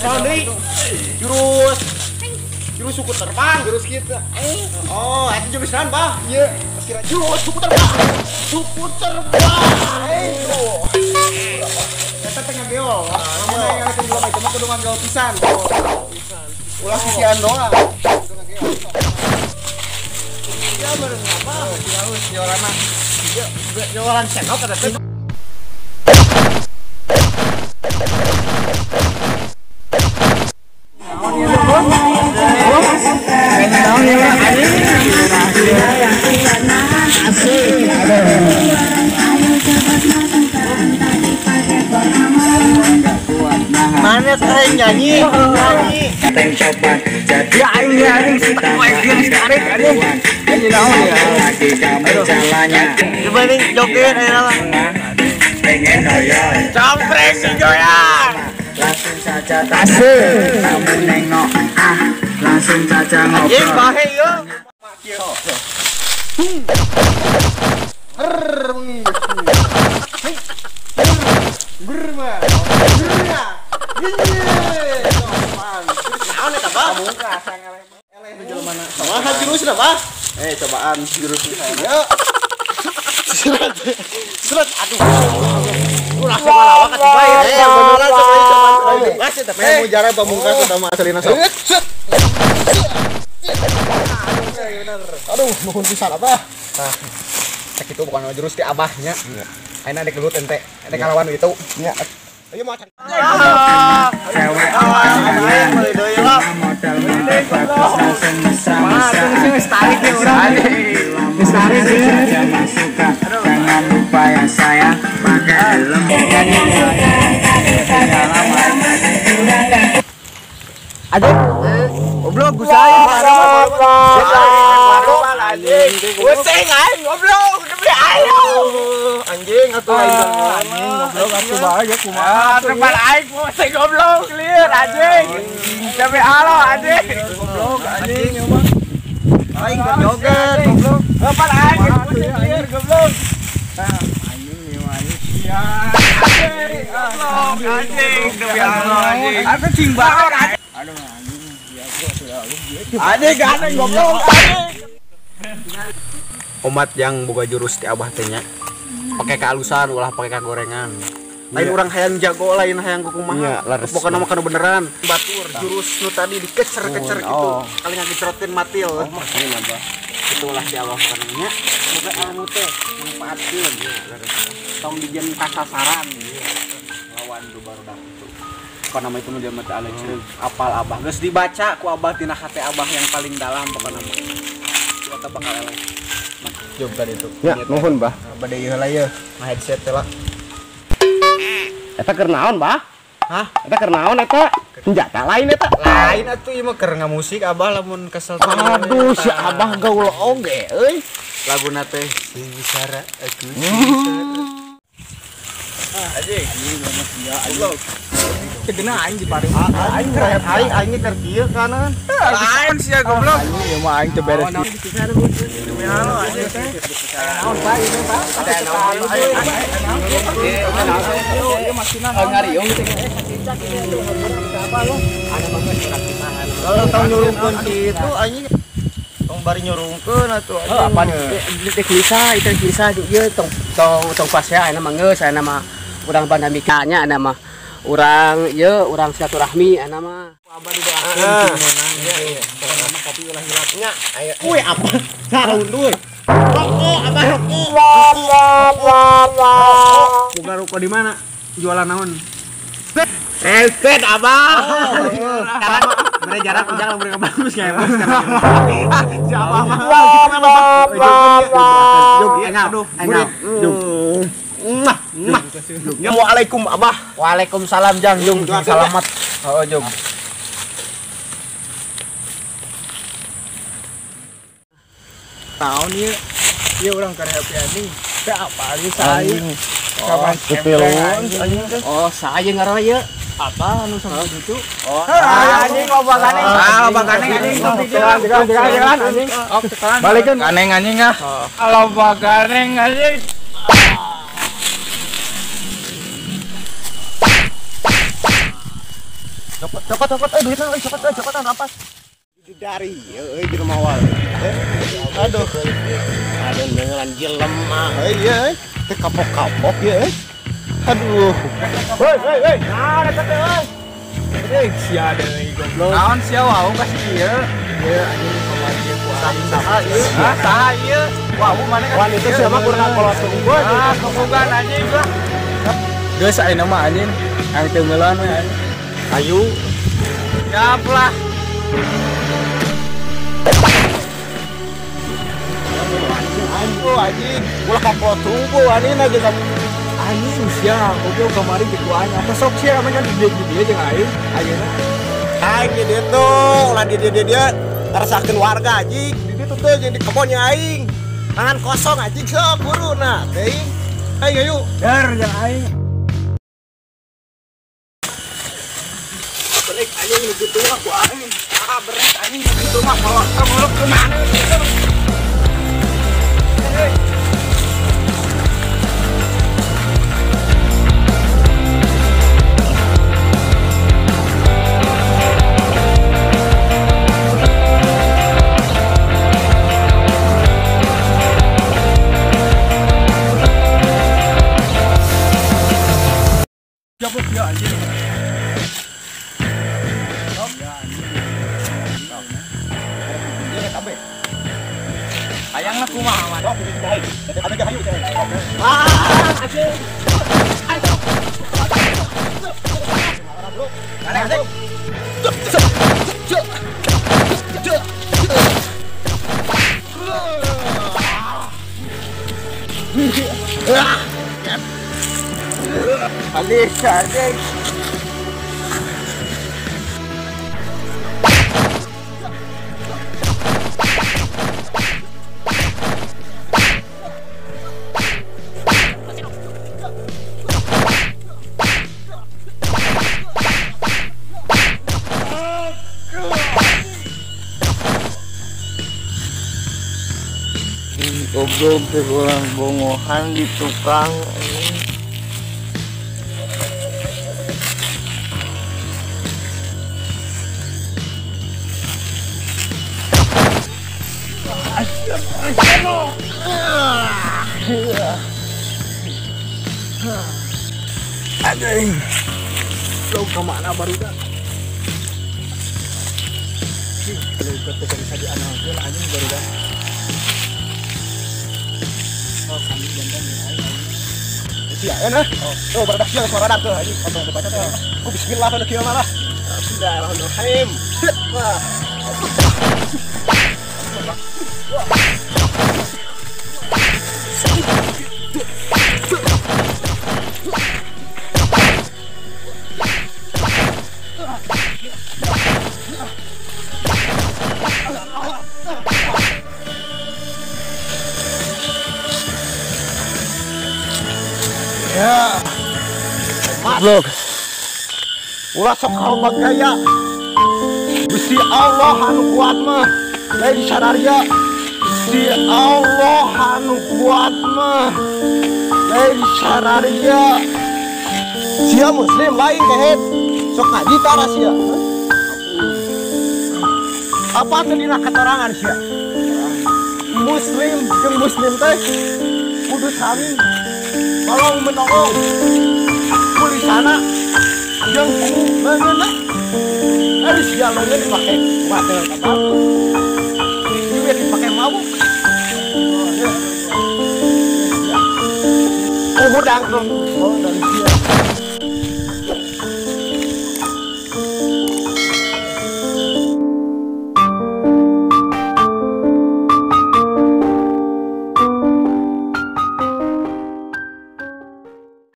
naon deui? Jurus. Jurus suku terbang, jurus kita. Oh, eta jurus naon, Bah? Ieu, jurus suku terbang. Suku terbang. Eta teh ngageol. Lamun aya ngalakeun jelema itu mah kudu ngageol pisan. Ulah sisian doang. Kudu ngageol. Iya bareng apa? Jurus jualan mah. Ieu jualan senok eta teh. Mana teh nyanyi? Nyanyi. Ya aing aing tarik aing. Ini naon ya? Coba nih joget ayo lah. Campreng si goyang. Langsung saja asik. Kamu nengok ah, langsung saja ngobrol. Anjing bahe yo. Jurus apa? Cobaan jurus saya. Seret. Seret. Aduh. Ulah sama lawak atuh bae. Beneran cobaan pamungkas eta teh. Mujarab pamungkas eta mah aslina sok. Aduh, nuhun pisan abah. Tah. Cek itu bukan jurus ti abahnya. Ayeuna dek gelut ente. Ente kalawan itu. Nya. Ayo mau cari. Cewek modal bagus langsung mesra-mesra. Jangan lupa ya saya pakai helm. Aduh, goblok gusai. Pusing aing goblok, demi ayo. Anjing atuh aing goblok atuh bae ya kumaha. Tempat aing pusing goblok lieur anjing. Demi Allah anjing. Goblok anjing ieu mah. Aing joget goblok. Tempat aing pusing lieur goblok. Anjing ieu mah anjing. Goblok anjing demi Allah anjing. Atuh cing banget. Aduh anjing ya gua sudah anjing anjing goblok anjing. Omat yang boga jurus ti abah teh nya. Pake kehalusan ulah pake kagorengan. Lain urang hayang jago lain hayang kumaha. Pokokna mah kanu beneran. Batur jurus nu tadi dikecer-kecer gitu. Kali ngagecerotkeun matil. Oh, abah. Itulah si abah pokokna nya. Boga ilmu teh manfaatkeun. Tong dijieun kasasaran. Lawan du barudak itu. Pokokna mah itu nu jelema teh aleuceuk. Apal abah geus dibaca ku abah tina hate abah yang paling dalam pokokna mah. Eta bakal eleh. Jom tadi itu. Ya, nuhun, Bah. Bade ieu heula ieu, headset teh lah. Eta keur naon, Bah? Hah? Eta keur naon eta? Senjata lain eta. Lain atuh ieu mah keur ngamusik Abah lamun kesel. Aduh, si Abah gaul oge euy. Laguna teh sengsara aku sengsara. Anjing. Anjing mah sia anjing. Tegena aing di paring. Aing aing aing keur kieu kanan. Lain sia goblok. Anjing ieu mah aing teu beres. Naon Pak ieu Pak? Kalau tong nyurungkeun kitu anjing. Tong bari nyurungkeun atuh anjing. Heuh apaan teh kulisa, itu kulisa ieu tong tong pasea ayeuna mah geus ayeuna mah urang bandamika nya ayeuna mah. Urang ieu urang silaturahmi ayeuna mah. Abah didoakeun menang. Iya, pokona mah kopi ulah hilap nya. Ayo. Uy apa? Sarun euy. Rokok abah rokok. Boga rokok di mana? Jualan naon? Reset abah. Mere jarak ujang lamun bagus kayak bagus kan. Si abah mah kitu mah abah. Jog, aduh, jog. Mwah, mwah. Waalaikum abah. Waalaikumsalam Jang Jung, selamat. Oh, Jung. Tahun ieu ieu urang keur happy ending. Teh apa ieu saya? Kapan Oh, saya ngaran ieu. Apa anu sama gitu? Oh, anjing loba ganeng. Ah, loba ganeng anjing. Jalan jalan jalan anjing. Oh, balikeun. Ganeng anjing ah. Loba ganeng anjing. Copot copot copot euy duitna euy copot euy copotan rampas. Dari euy jelema wal. Aduh. Aduh dengan jelema euy euy. Teh kapok-kapok ye euy. Aduh. Hei hei hei. Nah, eta teh euy. Euy sia deui goblok. Naon sia wau ka si ieu? Ieu anjing kamari ku aing. Saha ieu? Saha ieu? Wau mana kan? Wan itu siapa kurang kolot gua. Ah, kokogan anjing lah. Geus ayeuna mah anjing, ang teu ngeulan we anjing. Ayu. Siap lah. Anjing anjing, ulah kapot tunggu anjing aja kamu. Anjing sia, goblok kamari jeung aing. Apa sok sia mah di dieu jeung aing ayeuna. Aing di dieu tuh, ulah di dieu dia ngarasakeun warga anjing. Di dieu tuh jeung di kebonnya aing. Tangan kosong anjing sok buru nah, teuing. Ayo ayo, dar jeung aing. Balik anjing nu kitu mah ku aing. Ah beres anjing nu kitu mah kolot goblok kumaha. Ya anjing. Hayang lah kumaha mah. Ah, anjing. Alis anjing. Goblok teh urang bongohan di tukang. Anjing. Lo kemana barudak? Lo teu bisa diandalkeun anjing barudak. Oh, kami jantan aing. Sia euna. Oh, barudak sia suara tuh anjing. Potong dibaca teh. Ku bismillah kana kieu mah lah. Bismillahirrahmanirrahim. Wah. Ya. Goblok. Ulah sok kalem gaya. Gusti Allah anu kuat mah. Lain sararia. Gusti Allah anu kuat mah. Lain sararia. Sia muslim lain kehet. Sok ngaji tara sia. Apa teh dina katarangan sia? Muslim jeung muslim teh kudu sami tolong menolong kulisana jeung ku leungeunna. Ari sia leungeun dipake wadah ka batu. Duit dipake mabuk. Oh, hudang dong. Oh, dari sia.